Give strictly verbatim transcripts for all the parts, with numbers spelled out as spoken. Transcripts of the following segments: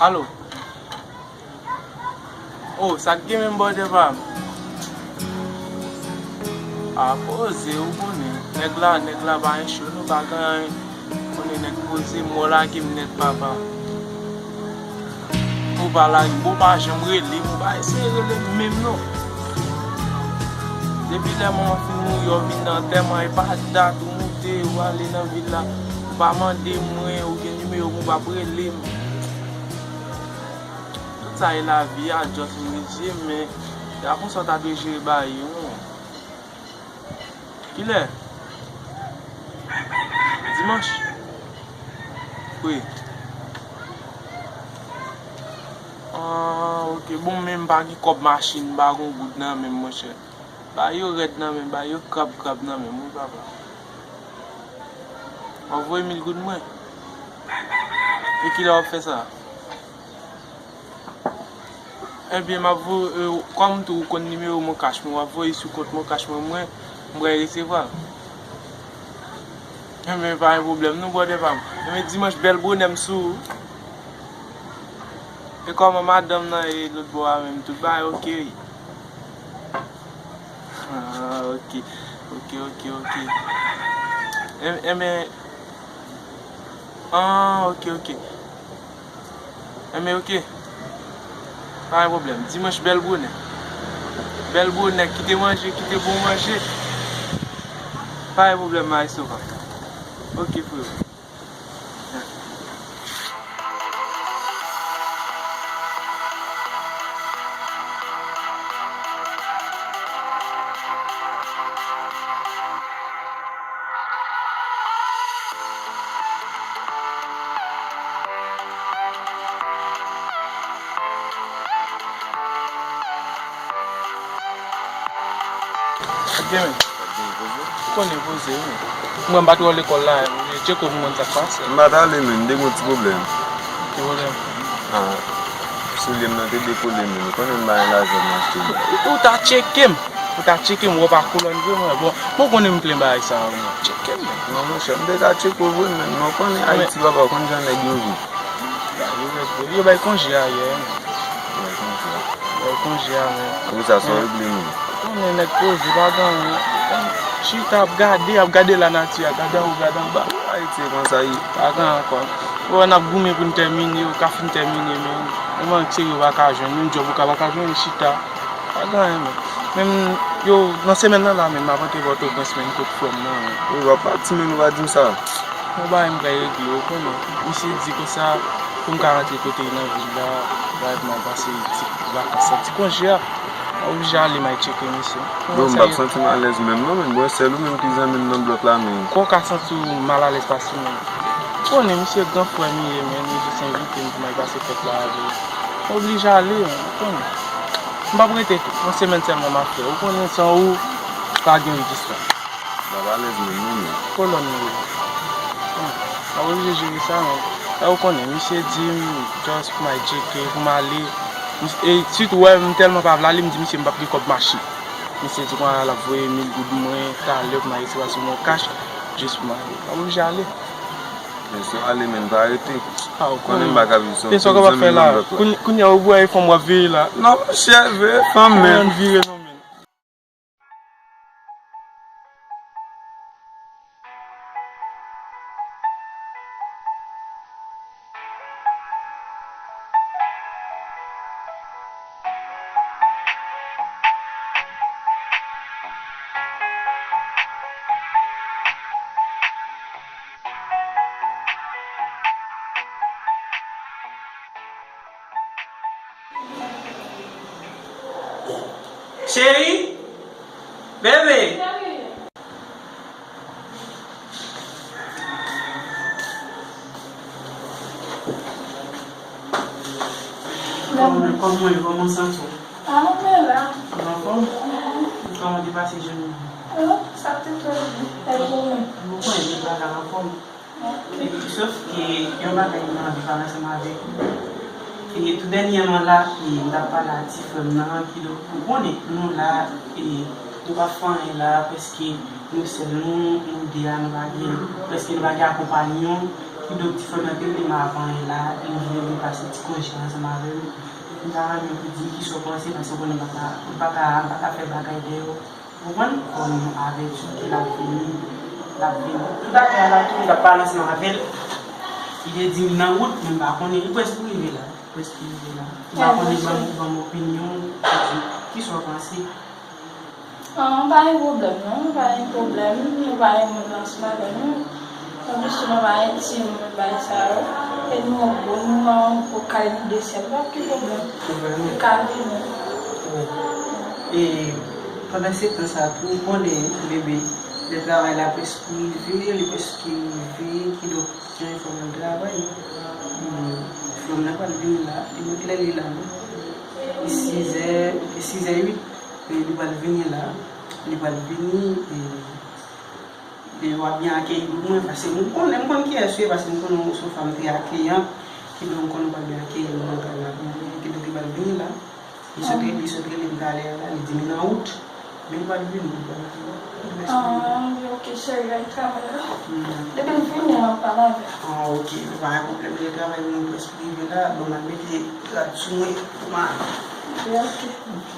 Alo. Oh, sa k gen menm, brother pa m? A poze, ou konnen. Nèg la, nèg la pa gen cho, nou pa gen anyen. Konnen nèg poze, mò lage m nèt, papa. Ou pa lage m, ou pa janm rele m, ou pa eseye rele m menm non. Depi lè manman fin mouri, ou vin nan antèman, e pa dat ou moute, ou ale nan vil la, ou pa mande mwen, ou gen nimewo m, ou p ap rele m. Tout sa e lavi a, just oblije, men se pa konsa w ta dwe jere bagay yo non. Kilè? Dimanch? Wi. Ah, ok. Bon, men m pa gen kòb machin, m pa gen goud nan men m, monchè. Bagay yo rèd nan men m, bagay yo krab krab nan men m, wi, papa. W ap voye mil goud mwen? E kilè w ap fè sa? Ebyen, m ap voye, kòm tou ou konn nimewo Moncash mwen, w ap voye sou kont Moncash mwen, mwen, m pral resevwa l. Ebyen, pa gen pwoblèm non, brother pa m. Ebyen, dimanch bèl bonè m sou ou. E kòman madanm nan e lòt bò a menm? Tout bagay ok, wi? Ah, ok. Ok, ok, ok. E, ebyen, ah, ok, ok. Ebyen, ok. Pa gen pwoblèm. Dimanch, bèl bonè. Bèl bonè. Kite manje, kite bon manje. Pa gen pwoblèm, maestro pa m. Ok, freo. Sa k gen, men? Ou konnen poze, wi. Mwen, m pa twò lekòl la, m vle tcheke w pou m konn sa k pase. M pa t ale, men, m te gen yon ti pwoblèm. Ki pwoblèm? Ah, soulye m nan te dekole, men. Ou konnen m pa gen lajan pou m achte. Ou ta tcheke m. Ou ta tcheke m, wè w pa kolòn vre, mwen. Bon, mwen konnen m plen bagay sa a, mwen. Tcheke m, men. Non, monchè, m te ka tcheke w vre, men. Mwen konnen Ayiti, papa, ou konn jan nèg yo viv. Yo rete, yo bay konje a yè, men. Yo bay konje a. Yo bay konje a, men. Pou sa, sa w regle menm? Konnen nèg poze, pa gen anyen. Chita, ap gade, ap gade lanati a, gade anwo, gade anba. Ayiti, e konsa ye. Pa gen ankò. Ou wè, n ap goumen pou n tèmine, ou ka fin tèmine, men. Yon mank serye ou pa ka jwenn, yon djòb ou ka pa ka jwenn, chita. Pa gen anyen, men. Menm, yo, nan semèn nan la, menm, m ap antre Pòtoprens, menm, kot frè m nan, men. Wi, w ap pati, men ou pa di m sa. Yon bagay m pral regle, ou konnen. Misye di konsa, pou m ka rantre kote l nan vil la, bagay pou m al pase ti vakans lan, ti konje a. M oblije ale, m al tcheke misye. Bon, m p ap santi m alèz menm non, men bon, sèl ou menm ki zanmi m nan blòk la, men. Kò w ka santi w malalèz pase menm. Ou konnen, misye gran frè m li ye, men li jis envite m pou m al pase fèt la avè l. M oblije ale, ou konnen. M p ap rete tou. Yon semèn sèlman m ap fè. Ou konnen, san ou, pa gen egzistans. M ap alèz menm non, men. Kolòn mwen ye. Bon, m ap oblije jere sa, men. Sa ou konnen, misye di m just pou m al tcheke, pou m ale. Mis-, e sitou, wè, m tèlman pa vle ale, m di misye m p ap gen kòb machin. Misye di konsa l ap voye mil goud mwen talè pou m al resevwa sou Moncash, jis pou m ale. M ap oblije ale. Men si w ale, men pa rete. Ah, ou konnen m pa ka viv san zanmi m nan blòk la. Kounye a ou bwè e fanm w ap veye la. Non, monchè, veye fanm, men. Ann vire non, men. Cheri, bebe. Kòman, kòman w ye? Kòman w santi w? Ah, mwen la. Ou anfòm? Kòman te pase jounen an? Ah, sa te trè byen. E pou mwen? Mwen konnen deja la anfòm. Sof ke yon bagay mwen anvi pale ansanm avèk ou. E tou dènyèman la, e, m t ap pale a ti frè m nan, kidonk, ou konnen, nou la, e, nou pa fè anyen la, prèske nou sèl, nou, nou de a, nou pa gen, prèske nou pa gen akonpanyan. Kidonk, ti frè m nan te rele m avan yè la, li vle li pase ti konje ansanm avè m. M ta renmen pou di kisa w panse, paske w konnen m pa ka, m pa ka, m pa ka fè bagay dèyè w. Ou konprann? Bon, m avèti w ke l ap vini, l ap vini. Tout afè a la tou, m t ap pale ansanm avè l. Li te di m nan wout, men m pa konnen, li prèske rive la, li prèske rive la. M pa konnen, ban m, ban m opinyon w, di kisa w panse. Ah, pa gen pwoblèm, non, pa gen pwoblèm, nou pa gen moun nan sou bagay, non. Anplis tou, nou pa gen timoun bay sa yo. E nou an gwo, nou an gwo kay, nou de sèl, pa gen pwoblèm. Ou ka vini. Wi. E pandan se tan sa tou, ou konnen, bebe, lè travay la prèske rive, li prèske rive, kidonk, jan fò mwen travay. Hmm, frè m nan pral vini la, li mwen klè li la, non. Li sizè, li sizè uit, e li pral vini la, li pral vini, e E w ap byen akeyi pou mwen, paske m konnen, m konn kiyès ou ye, paske m konnen w se yon fanm trè akeyan, kidonk m konnen w pral byen akeyi m nan kay la pou mwen, kidonk li pral vini la. Li sot, li sot rele m talè a la, li di m li nan wout, men li pral vini, li pral vini. Ah, ok, cheri, al travay la. Hmm. Depi l vini, m ap pale avè l. Ah, ok, pa gen pwoblèm, lè travay mwen prèske rive la, bon, m al mete rad sou mwen pou m ale. Ok, ok.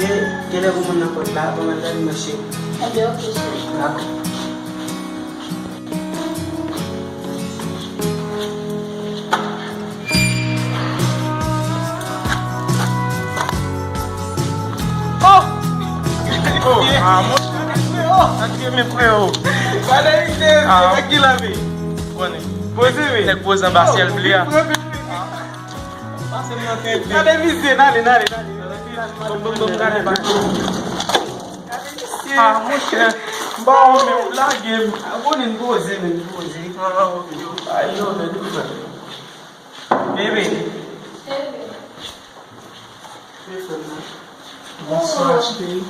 E, genlè gen moun nan pòt la, ban m al gade, mwen, cheri. Enben, ok, cheri. Dakò. Oh! Oh, ah, mon frère, oh! Sa k ye, men, freo? Gade, se nèg ki lave. Konnen. Poze, men. Nèg poze anba syèl ble a. Gade mizè, n ale, n ale, n ale. Gade mizè. Ah, monchè, m pa wè w menm, lage m. Abone, n poze, men, n poze. Ah, ok. Ayo, men, nou fè. Bebe. Bebe. Bebe, frè m nan. Bonswa, cheri.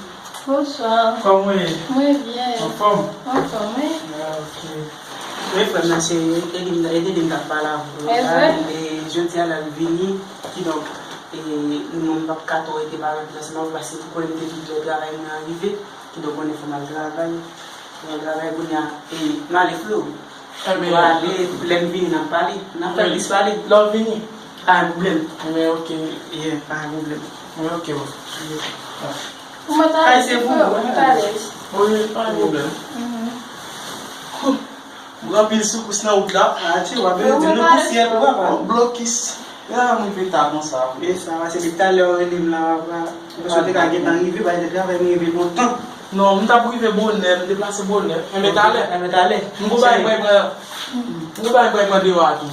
Bonswa. Kòman w ye? Mwen byen. Anfòm? Anfòm, wi. Ah, ok. Wi, frè m nan, se Edeline, Edeline k ap pale avè w la. E vre? E jodi a la, l vini. Kidonk, e, mwen, m p ap ka twò rete parèt ansanm avè w, paske ou konnen m te di w lè travay mwen an rive. Kidonk, konnen fò m al travay. Mwen al travay kounye a. E, m ale, freo. Ebyen, lè m vini, n ap pale. N ap fè plis pale. Lè w vini? Pa gen pwoblèm. Ebyen, ok. Yeah, pa gen pwoblèm. Ebyen, ok, bro. Yeah. Ou mèt alèz, freo, ou mèt alèz. Wi, pa gen pwoblèm. Mhm. M gen anpil soukous nan wout la. A, ti, w ap vin di nou pousye, papa. Blokis. Ya, m rive ta konsa. E sa, se depi talè w rele m la, papa. Mwen sot te ka gentan rive, bay de travay, m rive lontan. Non, m t ap rive bonè, m deplase bonè. Enben talè. Enben talè. M gon bagay mwen pran. M gon bagay mwen pran deyò a tou.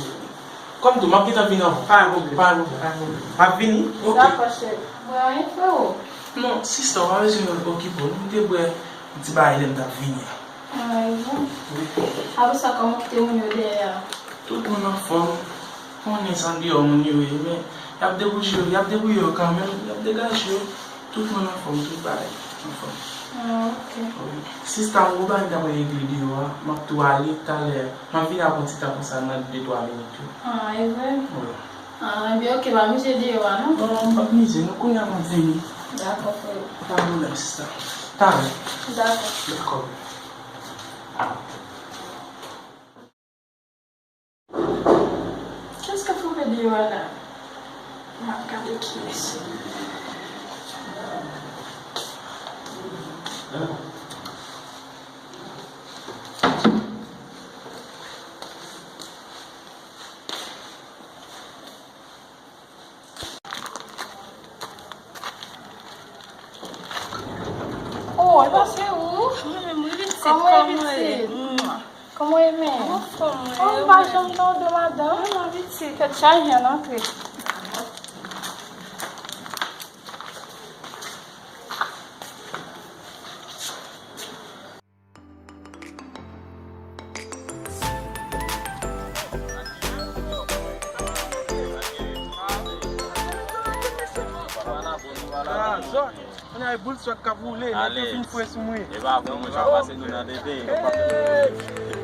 Kòm tou, m ap gentan vin anvan. Pa gen pwoblèm. Pa gen pwoblèm. Pa gen pwoblèm. M ap vini. Ok. Dakò, cheri. Mwen anyen, freo. Non, sista, w pa bezwen okipe w. Nou te bwè yon ti bagay lè m t ap vini a. Ah, e bon? Wi. Apre sa, kòman w kite moun yo dèyè a? Tout moun anfòm. Konnen se andeyò moun yo ye, men y ap debouche yo, y ap debouye yo kanmenm, y ap degaje yo. Tout moun anfòm, tout bagay anfòm. Ah, ok. Wi. Sista, m gon bagay m ta pral regle deyò a, m ap tou ale talè. M ap vin ap pran ti tan konsa nan de twa minit wi. Ah, e vre? Wi. Ah, ebyen, ok, pa mize deyò a, non? Non, m p ap mize, non, kounye a m ap vini. Dakò, freo. Pa gen pwoblèm, sista. Talè. Dakò. Dakò. Kiyès k ap frape deyò a la? M ap gade kiyès. Oh, epa se ou? Mwen menm, wi, pitit, kòman w ye? Kòman w ye menm? Anfòm, wi. Oh, m pa janm tande w, madanm. Mwen la, pitit. Tèt chaje, ann antre. Sòk. Kounye a e boul sòk k ap woule, nèg yo fin fre sou mwen. E pa vre, mwen, sa pase nou nan tete. Hey!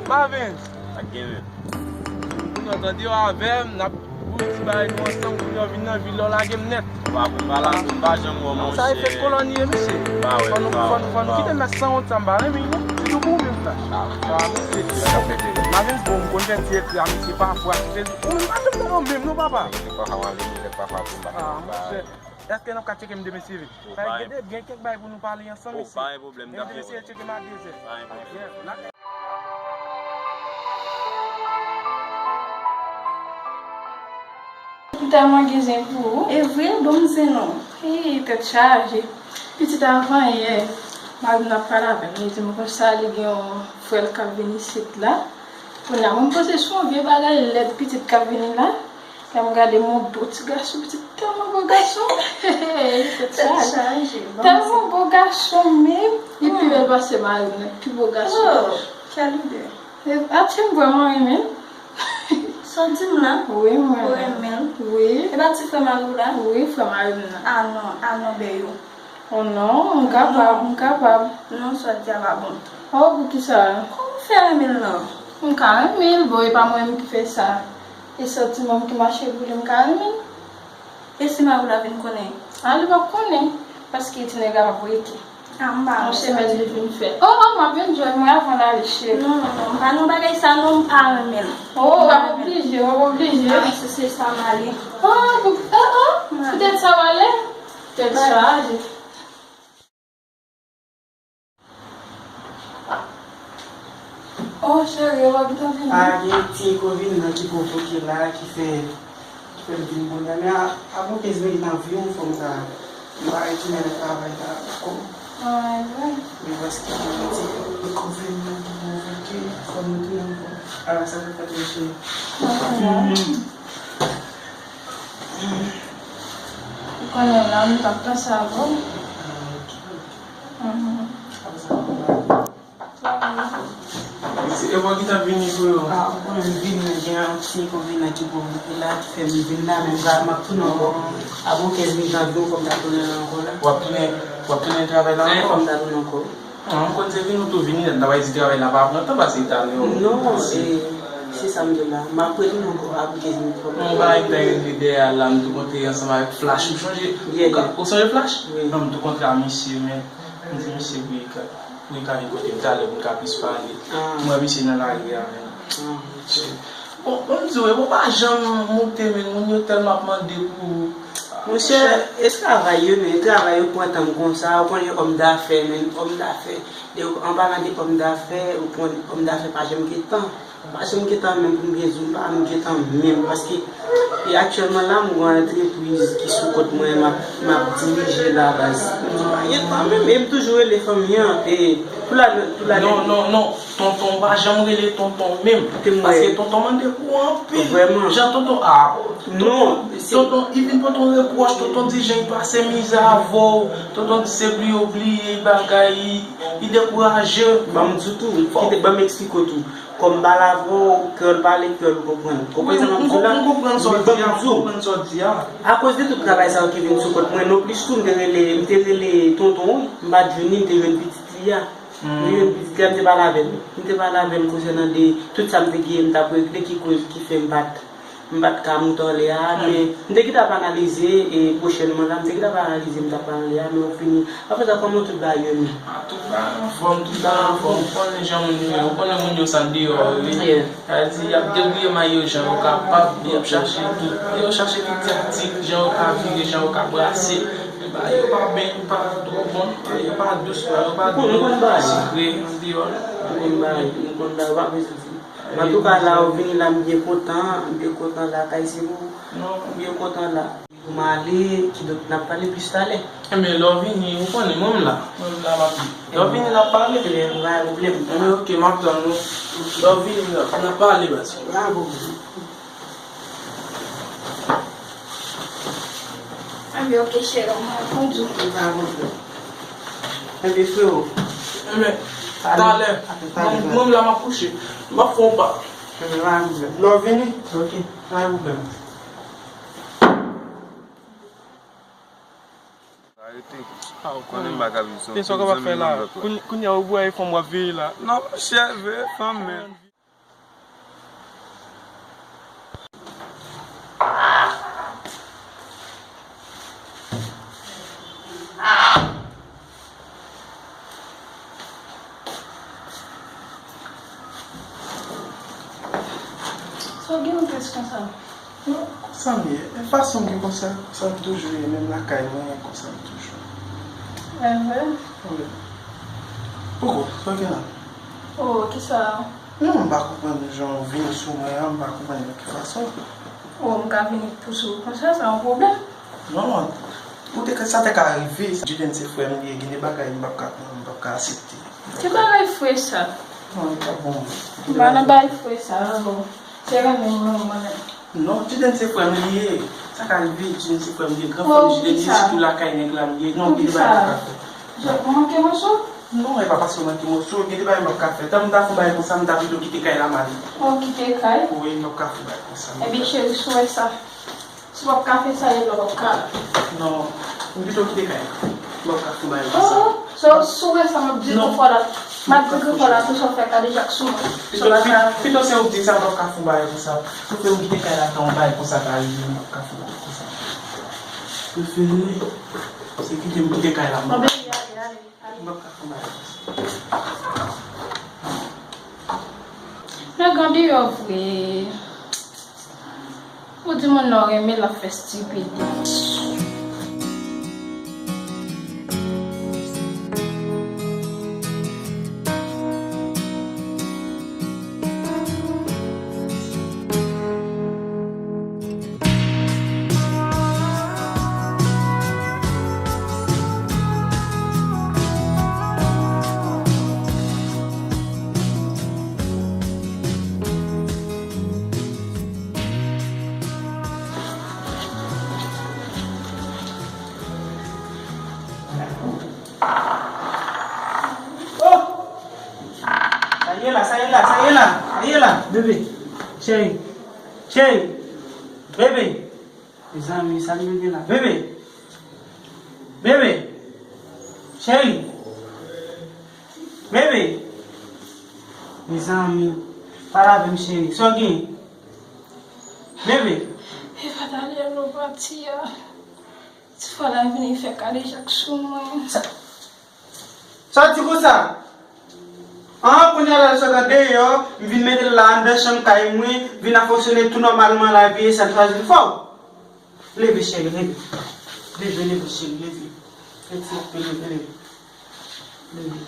Marvin! Ak Kevin. Kounye a tande yo avè m, n ap boule ti bagay nou ansanm, kounye a vin nan vil la, w lage m nèt. Pa pou m pa la, pou m pa janm wè w, monchè. Sa e fèt koloni ye, mesye. Fò nou, fò nou, fò nou kite mès sanwont sa, m pa renmen l non. Sitou pou ou menm, Flash. Ah, mesye. Marvin, bon, m konn fè ti ekri a mesye pafwa sou Facebook. Ou menm pa janm nan menm non, papa. Nèg pafwa, Marvin, nèg pafwa, pou m pa janm ba. Èske n ap ka tcheke m demen, Steven? Sa vle di gen kèk bagay pou nou pale ansanm isi. Pa gen pwoblèm, dakò. Demen, Steven, tcheke m a dezè. Pa gen pwoblèm. M tèlman gen zen pou ou. E vre, bon zen non. Hey, tèt chaje. Pitit avan yè, mari m ap pale avè m. Li di m konsa li gen yon frè l k ap vin isit la. Kounye a, mwen m panse se yon vye bagay lèd pitit k ap vini la. Lè m gade m wè yon bo ti gason, pitit tèlman bo gason. Tèt chaje. Tèlman bo gason menm. Li pi bèl pase mari m nan, pi bo gason. Oh, quelle idée. Atye m vrèman renmen l. Sa w di m la? Wi, mwen. Ou renmen l? Wi. E pa ti frè mari w la? Wi, frè mari m nan. Ah non, ah non, Bèyo. Oh non, m kapab, m kapab. Non, sa w di a pa bon. Oh, poukisa? Kòman w fè renmen l nan? M ka renmen l, bon, e pa mwen menm ki fè sa. E santiman m ki mache boule, m ka renmen l. E si mari w la vin konnen? A, li p ap konnen, paske ti nèg la p ap rete. Ah, m pa renmen sa. Yon semèn li vin fè. Oh, oh, m ap vin jwenn mwen avan l ale, cheri. Non, non, non, m pa nan bagay sa non, m pa renmen l. Oh, w ap oblije, w ap oblije. Ah, si se sa, m ale. Oh, pou, oh, oh, poutèt sa w ale? Tèt chaje. Oh, cheri, w ap vin vini? A, gen ti enkonvenyan ki pwovoke la, ki fè, ki fè m vin kounye a. Men a, apre kenz minit anviwon, fò m ka, m pa retounen nan travay la ankò. Ah, e vre? Wi, paske gen ti enkonvenyan ki pwovoke, fò m retounen ankò. Ala sa fè fèt, monchè. Ah, bon. Ou konnen la, m t ap panse avè w. Mhm. Se e bò ki t ap vini pou yo? Ah, ou konnen m vini, men gen yon ti enkonvenyan ki pwovoke la, ki fè m vin la, men m ap tounen ankò. Apre kenz minit anviwon, fò m ta tounen ankò la. W ap tounen, w ap tounen travay la ankò? Wi, fò m ta tounen ankò. Ah, m konn se vin ou tou vini, n ta bay di travay la pa pran tan, paske talè w. Non, e, se sa m di w la. M ap retounen ankò apre kenz minit, fò m ta tounen. Yon bagay m ta regle dèyè a la, m tou kontre ansanm avèk Flash, ou chonje? Ou ka, ou sonje Flash? Wi. Non, m tou kontre a misye, men m di misye pou li ka, pou li ka vin kote m talè, pou n ka plis pale. Ah. M wè misye nan lari a, men. Ah, ok. Bon, bon, m di w, e bon, pa janm moute, men moun yo tèlman ap mande pou ou. Monchè, e travay yo, men e travay yo pran tan m konsa, ou konnen òm dafè, men òm dafè. De, an palan de òm dafè, ou konnen òm dafè pa janm gen tan. Pa janm gen tan menm pou m byen di w, m pa janm gen tan menm, paske, e aktyèlman la, m gen yon antrepriz ki sou kont mwen, m ap, m ap dirije la, baz. M di pa gen tan menm, e m toujou rele fanmi an, e pou la, pou la. Non, non, non. Tonton, ou pa janm rele tonton menm. Paske tonton mande pou ou anpil. Vrèman. Jan tonton, ah, tonton, tonton, li vin pote yon repwòch, tonton di jan li pase mizè avè w, tonton di se bliye w bliye bagay, li, li dekouraje. Ban m di w tou, kite, ban m eksplike w tou. Kòm m pale avè w, kreyòl pale, kreyòl konprann. Konprann sa m ap di w la? M konprann sa w di a, m konprann sa w di a. Akoz de tout travay sa yo ki vin sou kont mwen, nonplis tou, m te rele, m te rele tonton, wi, m pa t jwenn li, m te jwenn pitit li a. Li menm, pitit la, m te pale avè l. M te pale avè l konsènan de tout sa m te genyen, m t ap regle, ki koz ki fè m pa t, m pa t ka moute anlè a, men m te gentan ap analize, e pwochènman la, m te gentan ap analize, m t ap pale anlè a, men w fini. Anfen, sa kòman tout bagay yo menm? Ah, tout bagay anfòm, tout bagay anfòm. Ou konnen jan moun yo ye, ou konnen moun yo sa deyò yo ye. Sa vle di, y ap debouye may yo jan yo kapab, y ap chache tout, yo chache tout ti atik, jan yo ka vire, jan yo ka brase. Bagay yo pa ben, pa twò bon, bagay yo pa dous, bagay yo pa sikre, an deyò. M konn bagay, m konn bagay, ou pa bezwen di. Antouka, la ou vini la, m byen kontan, m byen kontan lakay se ou. M byen kontan la. Pou m ale, kidonk n ap pale plis talè. Enben, lè w vini, ou konnen, mwen m la. Mwen m la, m ap, lè w vini, n ap pale. Enben, pa gen pwoblèm. Enben, oke, m ap tann ou. Lè w vini, n ap, n ap pale, baz. Pa gen pwoblèm. Enben, oke, cheri, m ap tann ou. Pa gen pwoblèm. Enben, frewo. Enben, talè. Mwen, mwen m la, m ap kouche. M ap fè yon pa. Enben, pa gen pwoblèm. Lè w vini? Oke, pa gen pwoblèm. Rete. Ah, ou konnen m pa ka viv san zanmi nan blòk la. Kounye a ou bwè e fanm w ap veye la. Non, monchè, veye fanm, men. Sa w gen yon tès konsa? Non, konsa m ye. E fason m ye konsa, konsa m toujou ye. Menm lakay mwen, konsa m toujou. Evre? Wi. Poko, sa w gen la? Oh, kisa? Non, m pa konprann jan w vin sou mwen an, m pa konprann nan ki fason. Oh, m ka vini pou sou ou konsa, sa yon pwoblèm? Non, ou te, sa te ka rive. Juden se frè m li ye, gen de bagay m p ap ka, m p ap ka aksepte. Ki bagay frè sa? Non, li pa bon. M pa nan bagay frè sa, non. Se renmen mwen, mwen menm. Non, Juden se frè m li ye. Sa ka rive, Juden se frè m li ye. Gran fanmi Juden li ye, sitou lakay nèg la m li ye. Non, gen de bagay m p ap ka fè. Ou manke moso? Non, e pa paske w manke moso. Gen de bagay m p ap ka fè. Tan m ta fè yon bagay konsa, m ta pito kite kay la m ale. Oh, kite kay? Wi, m p ap ka fè yon bagay konsa. Ebyen, cheri, si w wè sa. Si w ap ka fè sa, e lè w ap ka. Non, m pito kite kay la. M ap ka fè bagay konsa. Oh, oh, so, si w wè sa, m ap di gran frè la. M ap di gran frè la, tou sa w fè Kadejak sou mwen. Pito, pito se ou k di sa, m ap ka fè bagay konsa. Prefere m kite kay la, tan yon bagay konsa ta rive, m ap ka fè bagay konsa. Prefere, se kite m kite kay la, m ap ka fè bagay konsa. Nèg andeyò vre. Ou di moun nan w renmen l ap fè stipid. Oh! Sa ye la, sa ye la, sa ye la, sa ye la, bebe. Cheri. Cheri. Bebe. Mezanmi, sa nou gen la? Bebe! Bebe! Cheri! Bebe! Mezanmi, pale avè m, cheri. Sa w gen? Bebe! E pa talè nou pati a. Ti frè la vini fè kadejak sou mwen. Sa, Sa w di konsa? An, kounye a la l sot andeyò, m vin mete l la anndan chanm kay mwen, vin ap fonksyone tou nòmalman lavi, e sa l chwazi l fè w. Leve, cheri, leve. Leve, leve, cheri, leve. Fè ti, leve, leve. Leve.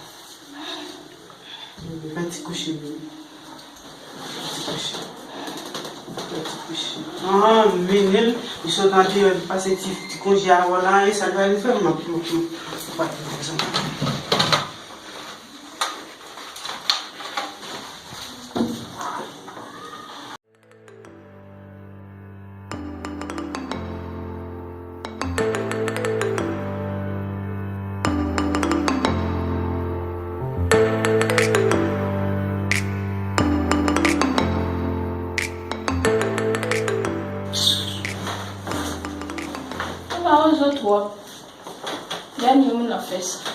Leve, fè ti kouche, leve. Ti kouche. Ti kouche. An, mennen l, li sot andeyò, li pase ti, ti konje avè w la, e sa l pral fè, m ap, m ap, m ap, m ap, m ap. Ou pa oze twòp. Dènye moun ap fè sa.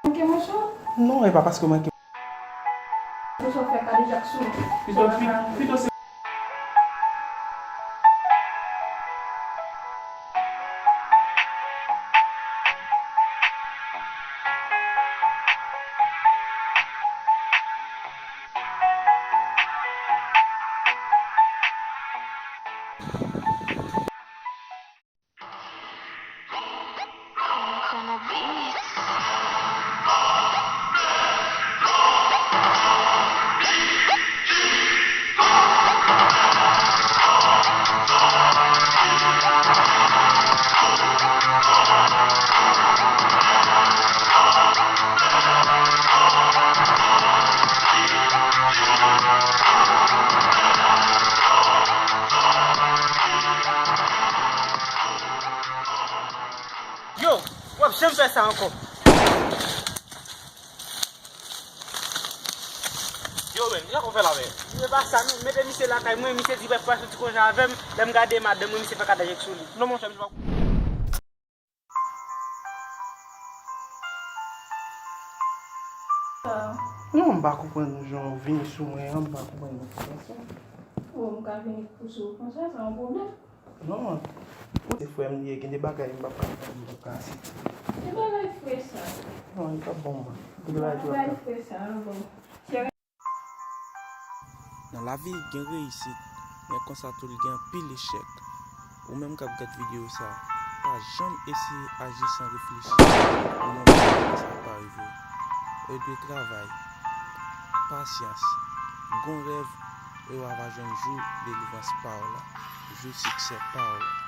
Manke moso? Non, e pa paske w manke. Moso fè kadejak sou mwen. Pito, pito se Fè sa ankò. Yo, men, jan w fè la, men. Se pa sa, non. Mete misye lakay mwen, misye di, "Pral soti konje avè m." Lè m gade madanm mwen, misye fè kadejak sou li. Non, monchè, misye pa. Non, m pa konprann jan w vini sou mwen an, m pa konprann nan ki sans sa. Oh, m ka vini sou ou konsa, sa yon pwoblèm? Non, ou se frè m li ye, gen de bagay m p ap ka fè, m p ap ka asepte. Ki bagay fre sa? Non, li p ap bon, man. Gen de bagay ki p ap ka. Bagay fre sa, bon. Nan lavi, gen reyisit, men konsa tou, li gen anpil echèk. Ou menm k ap gad videyo sa, pa janm eseye aji san reflechi pou yon bagay konsa pa rive w. Ou dwe travay, pasyans, gon rèv, e w a va jwenn jou delivrans pa w la, jou siksè pa w la.